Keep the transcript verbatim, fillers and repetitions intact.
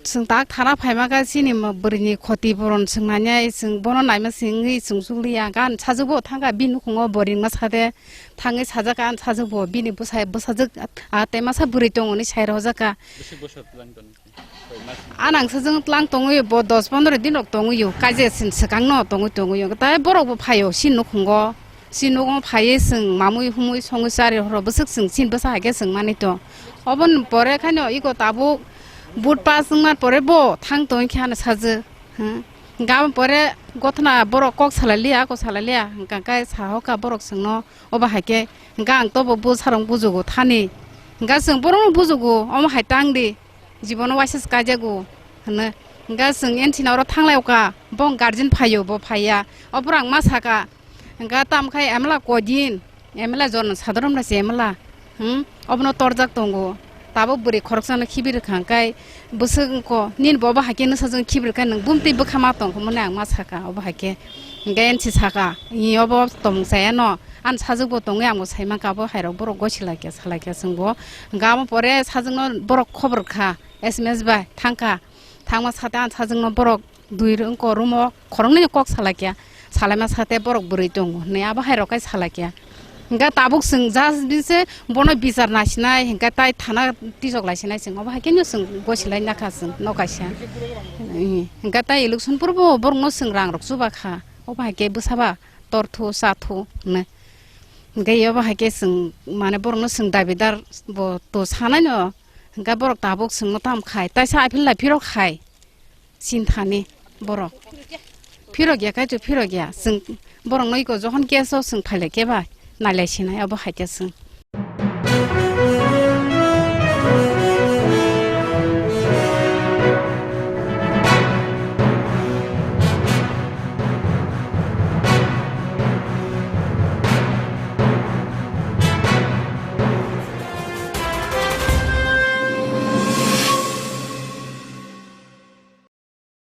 Chwng tak thana phaima kha chini ma-, bwrwini khoti puron chwng nanya, chwng bono naima singwi chwng chukliya. Gan sajwkbo thangkha bini nukhungo bo ringma sade thangwi sajak, gan sajwkbo bini bwsai bwsajwk a, a, tei masa bwrwi tongo hwnwi sai rwjak kha. Bwswk bwswk tlang tong khe? Koi mas? A nang sajwk tlang tongwi bo dos pondro din rok tongwi o, kaje sin swkang no tongwi tongwi o. Tai borok bo phaio chini nukhungo. Chini nukhungo phaiwi chwng mamwi humwi songwi chari horo bwswk chwng chini bwsa hai khe chwng manwi tong. Oboni pore khaino iko tabuk but pass wngmani pore bo thang tongwi khe ano sajwk. Hmm. Hwnkhe aboni pore gothna borok kok salai liya, kok salai liya. Hwnkhe khe sahoka borok chwngno obo hai khe. Hwnkhe ang tobo bwsarok bujugo thani. Hwnkhe chwng borokno bujugo, omo hai tang di. Jibono waisa se kaijago hwnwi. Hwnkhe chwng N C na oro thanglai oka, bo guardian phaio, bo phaiya. O borok ang ma saka, hwnkhe tamo khai M L A koidin, M L A jorno sadharon bai se M L A, hmm, obono torjak tongo. Tabuk bwrwi khoroksano khibi rwkha, hwnkhe bwswk wngkho, nini bo obo hai khe nwsajwk khibi rwkha, nwng bumtwi bwkha ma tongkha hwnwi ang ma saka, obo hai khe. Hwnkhe N C saka, "Ih, obo tongmung chaya no, ani sajwkbo tongwi ang bo sai mankha, abo hairok borok gosi lai khe, sa lai khe," chwng bo. Hwnkhe amo pore sajwkno borok khobor kha, S M S bai thang kha, thangma sate ani sajwkno borok dui rwng ko room o khoroknwi kok sa lai khe, salaima sate borok bwrwi tongo hwnwi abo hairok khe sa lai khe. Hwnkhe tabuk chwng just bini se bono bichar naisinai, hwnkhe tai thana tisok laisinai chwng, obo hai khe no chwng gosi lai nakha chwng no kaisa. Hwnkhe tai election purbo borokno chwng rang rok chuba kha, obo hai khe bwsa ba tor thu cha thu hwnwi. Hwnkhe obo hai khe chwng mane borokno chwng dabidar bo to sanai no, hwnkhe borok tabuk chwngno tamo khai, taisa aphil lai phirok khai. Sinthani borok. Phirok ya, kaichu phirok ya. Chwng borok no iko jokhon case o chwng phailai khe ba nailai sinai abo hai khe chwng.